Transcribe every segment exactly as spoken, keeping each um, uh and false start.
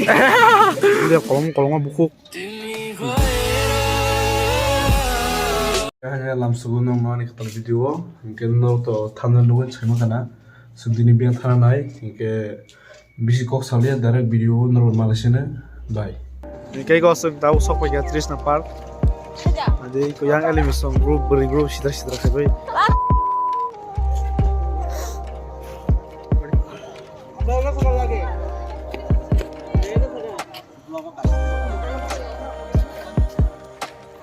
Ude kolom kolom bukhuk. Kaya lam sugu no mani kata video. Hingke no to thumbnail nugui chai ma kana. Sugdini biyang thana nai. Hingke bisi kok salia direct video no mani sene. Bye. Hingke go suk dau sok paikha Trishna Park. Ade ko yang elimi song group beri group sidra sidra khabai.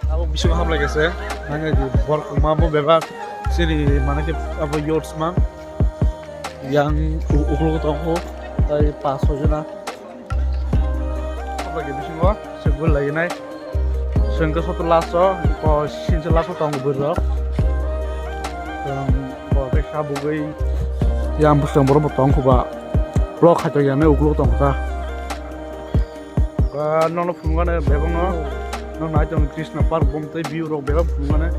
Abo bisingo hamlai khe se, nangni di borok ma bo bebak sini mana khe abo youths man yang u-, ukulok tong kho, tai pas soi jona. Hamlai khe bisingo se gol lagi nai. Sengke soto last o, ko sinse last o tong bwrwi rok. Ko tei kha bugwi yang bwswng borok bo tong kho ba. Vlog khaito ya nai ukulok tong kha. Ba nono phunukgani bebakno, no nai tong Krishna Park bom tei view rok bebak phunukgani.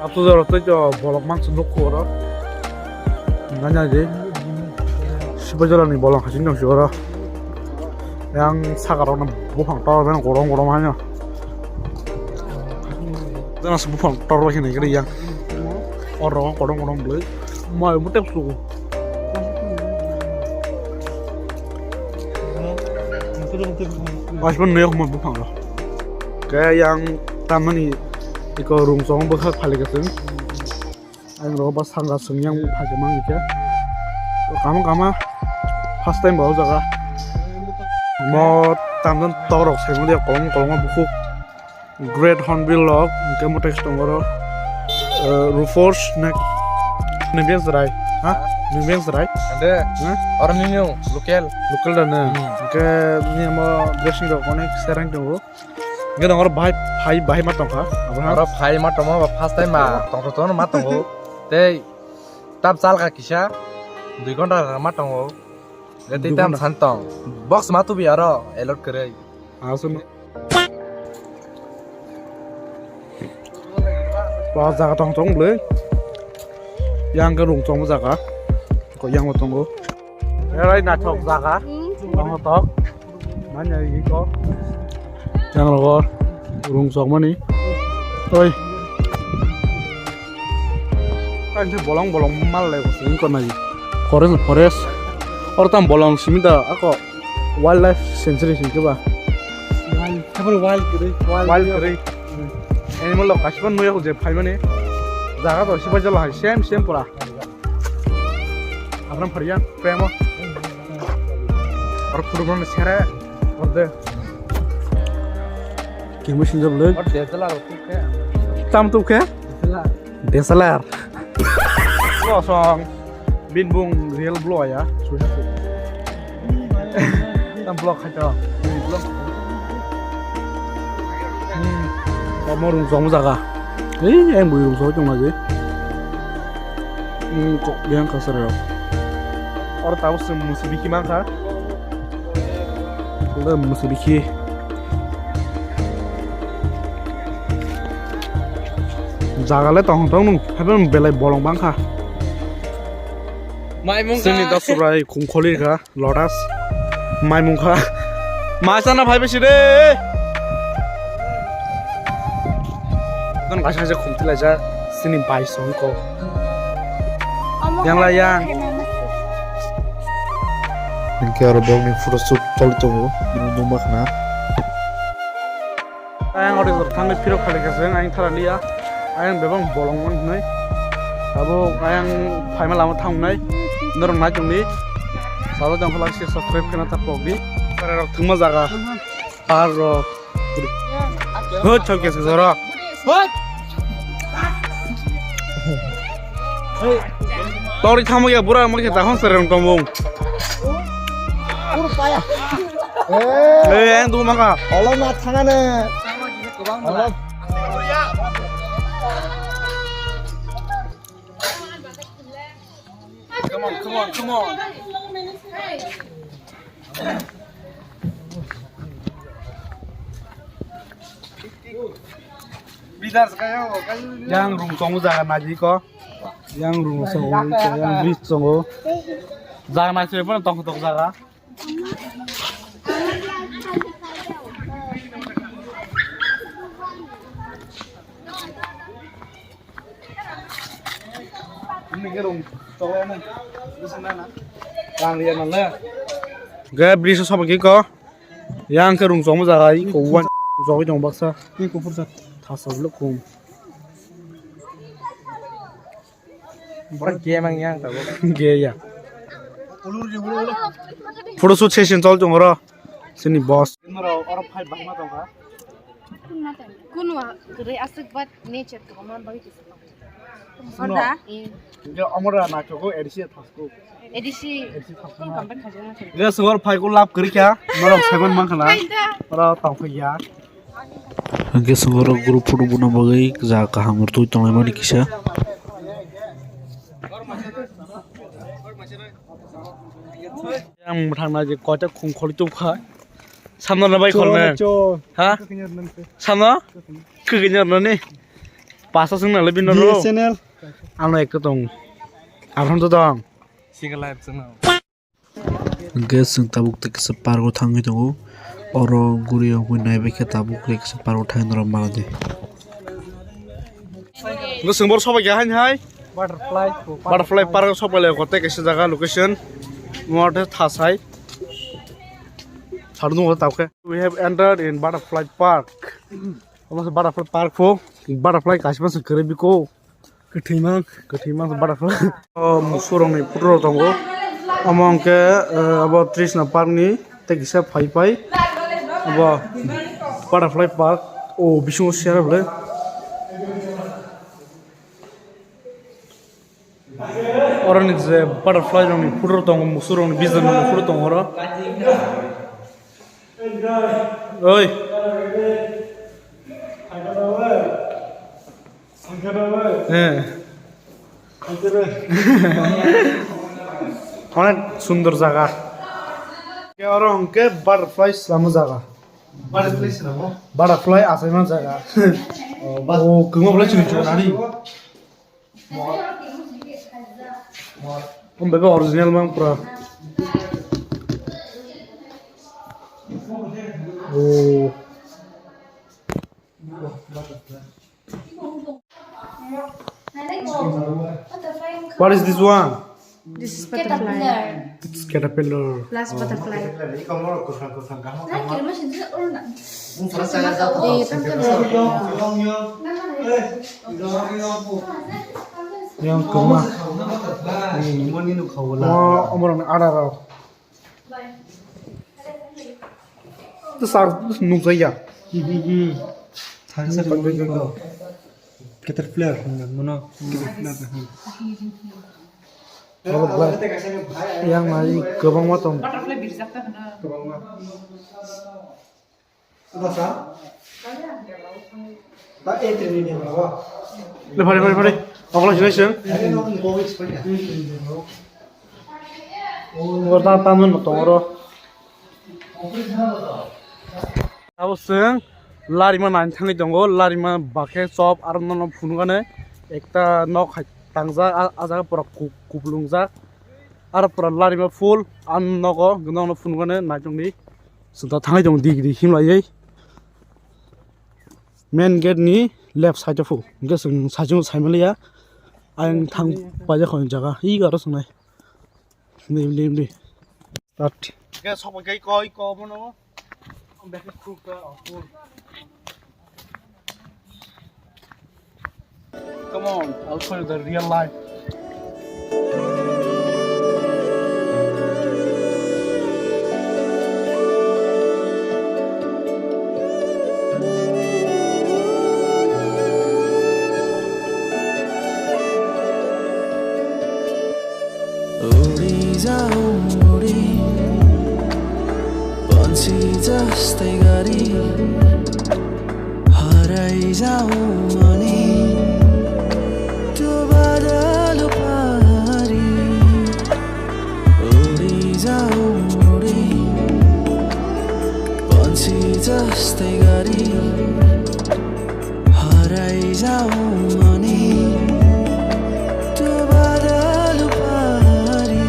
Apto jora tei to bolok mangsa nukho oro. Nanya je. Sipaijala ni bolong haching tong si oro. Yang saka rok no buphang tor ben gorom gorom haino. Jana se buphang tor bai khna gari yang. Oro korom korom bwlwi. Mai mutek sugo. Asban nuyok mo buphang ro. Kaya yang tamani iko rung song bwkhak phali kasing. Ang ro ba sanga sung yang phai mang khe. Kama kama first time ba o jaga. Mo tamdan torok sai mo dia kolom kolom bukhuk. Great Hornbill Log, hingke mo text tong oro, eh, Rufus Nek-, Nubian Serai, ha? Nubian Serai? Ande, ha? Oro nini local. Local da na. Hmm. Hingke ni mo dressing rok onek serang tongo. Hingke oro bahai, bahai, bahai ma tongkha, Abraham? Oro phai ma tongo, ba first time ma tong tong ma tongo. Tei tam chalka kisa, dui ghonta ma tongo. Tei tam san tong. Box ma tubi aro, elot kwrwi. Aswk. Ba jaga tong tong bwlwi. Yang ke rung tong jaga. Ko yang bo tongo. Erai naithok jaga. Tong tok. Manya iko. Yang rogo rung sok mani. Oi. Kan se bolong bolong mal le ko sing ko nai. Forest forest. Or tam bolong simida ako. Wildlife sanctuary sing keba. Wild, kebal wild kwrwi, wild. Wild kwrwi. Hmm. Animal rok kasiba nuya je phaimani. Jaga to sibai jala hai, same, same pura. Abram phariya, premo. Or khurubon sere, or de. Kemo sinjab le. Or de jala rok tukhe. Tam tukhe? Jala. Desalar. Lo song. Bin bung real blow ya. Tam block khaito. Block. Hmm. Omo rung song jaga. Ei, yang bui rung song tong lagi. Hmm, kok yang kasar ya. Or tahu sem musi biki mangkha. Kula musi bikhi. Jaga le tong tong nung, haibang belai bolong bangkha. Maimung sini kha. Dok subrai khungkholi kha, lotus. Maimung kha. Masa na phaibe sire. Don kaisa kaisa khumti laijak, sini bai song ko. Yang la yang. Hingke aro bokni photo shoot toli tongo, bini nungma khna. Ayang ori thangwi phirok khali khe chwng ayang thara liya, ayang bebak bolong man hwnwi. Abo ayang phaima lama thangnai, norok nai tongdi. Salo jang kholak se subscribe khna ta pokdi. Aro thwngma jaga. Aro. Hoi, chok kesa soro. Hoi. Tori thamo ya bura mo khe ta hon sereng tomung. Ur paya. Eh, ang du manga. Olo na thangane. Olo. Come on, come on, come on. Yang rung tongo jaga naji ko. Yang rung tongo, yang bridge tongo. Jaga naji ko, tong tong jaga. Ge bridge o sobo kiko. Yang ke rung chongma jaga i ko wan chogwi tong baksa. Twi kufur jak. Thasa bwlwk kum. Boro game ang yang tabuk. Ge ya. Photo shoot session chol tong oro. Sini boss. Kunwa kwrwi aswk bat nature kwbangma bagwi tisa. Suno. Orda? Eh. Ge omora na chogo A D C thasko. A D C. A D C thasko. Kum kampai khajakma khe. Ge sugor phai ko lab kwrwi kha. Norok saiman man khana. Ora tong phai ya. Hwnkhe chwng oro group photo buna bagwi jaga kaham rwtwi tonglaimani kisa. Yang mwthangna je koita khum kholi tongkha. Samno na bai kholne. Ha? Samno? Kwkwinya rwnani. Pasa swngnale bino ro. Channel. Ano ekta tong. Aphano to tong. Single life chwngno. Hwnkhe chwng tabuk tei kisa park o thangwi tongo. Oro guri rok bai naibai khe tabuk tei kisa park o thangwi norok mano di. Hwnkhe chwng boro sobai kha haini hai. Butterfly. Butterfly park o sobai lai kho tei kaisa jaga location. Mothe thasai. Sarung tabuk khe. We have entered in butterfly park. Omo se butterfly park pho. Butterfly kaisa se kwrwi biko. Kwthwimang. Kwthwimang se butterfly. O musurokni photo rok tongo. Omo hwnkhe, eh, abo Trishna park ni tei kisa phai phai. Abo butterfly park. O bisingo sera bwle. Oroni je butterfly rokni photo rok tongo, musurokni, bijarrokni photo tongo oro. Oi. Eh. Onek sundor jaga. Oro hwnkhe butterfly swlamo jaga. Butterfly swlamo? Butterfly achaima jaga. Oh, kwma bwlai chwng chwng nani. Om bebe original mang pura. Oh. What is this one? This is butterfly. It's caterpillar. Plus butterfly. Yang kema. Oh, omorang ada rok. Itu sar nukjaya. Caterpillar, mana? Caterpillar. Yang nai kwbangma tong. Butterfly birjak ta hwno. Kwbangma. Le phari phari phari. Okla sinai seng. Gorda tanun no tongoro. Abo seng larima nai thangwi tongo, larima bakhe chop aro nono phunukani ekta nok hai tangjak, a jaga pura kuplungjak aro pura larima full, ang nogo nono phunukani naitok di. Chwng ta thangwi tongo digi digi himlaiwi. Main gate ni left side o phu. Hwnkhe chwng saichung saimaliya. Ayang thang paijak kho jaga. Ego aro chwngnai. Lim lim lim. Start. Hwnkhe sokbai khe koi ko bono. Come on, I'll show you the real life. Uri jaum uri, panchi jastai gari. Harai jaumani tu badal pari. Uri jaum uri, panchi jastai gari. Harai jaumani tu badal pari.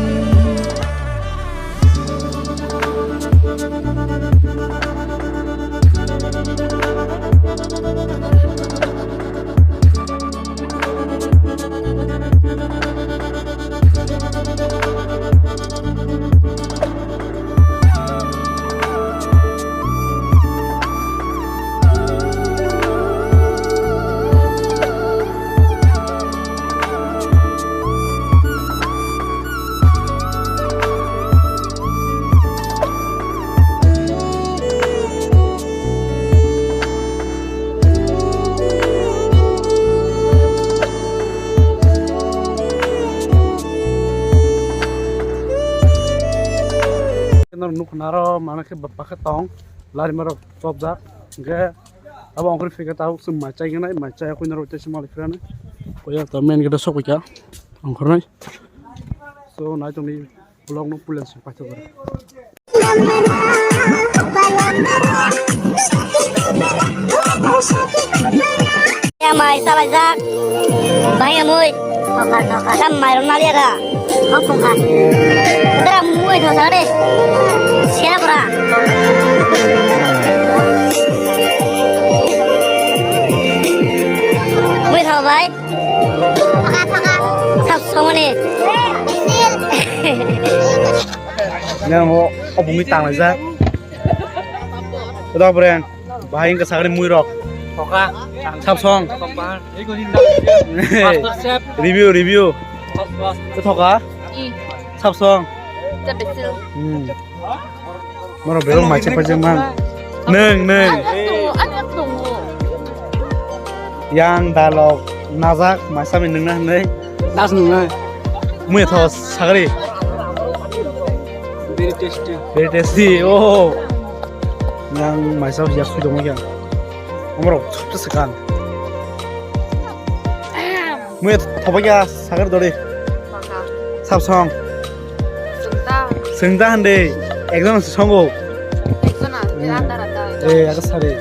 Nukha naro mana khe bapakhe tong lari marok chopjak. Hingkhe abo ongkhorwi phikhe tabuk chwng mai chai nai, mai chai khe norok tei se malik phirani. Oya to main gate sokphaikha ongkhornai. So nai tongni vlog no puila se paithak. Ya mai salaijak. Bahai amui. Thoka, thoka. Sam mairok naliya da. Hok thoka. Dara mui thoka de. Sera pora. Mui thoka bai. Thoka, thoka. Sab somoni. Nang o obungni tanglaijak. Uda bren. Bahai wngkha sakni mui rok. Thoka. Sab song. Master chef. Review, review. Thoka. Sab song. Hmm. Moro berok mai se paijak mang. Neng, neng. Yang dalok najak mai sami nengna hwnwi. Das nengna. Mui tho sagri. Very tasty. Very tasty. Oh. Yang mai sa ya sui dong ya. Amro chupta sekan. Mui thoba ya sagri dori. Sab song. Sengta hande. Ekjon songo. Eh, ada sari.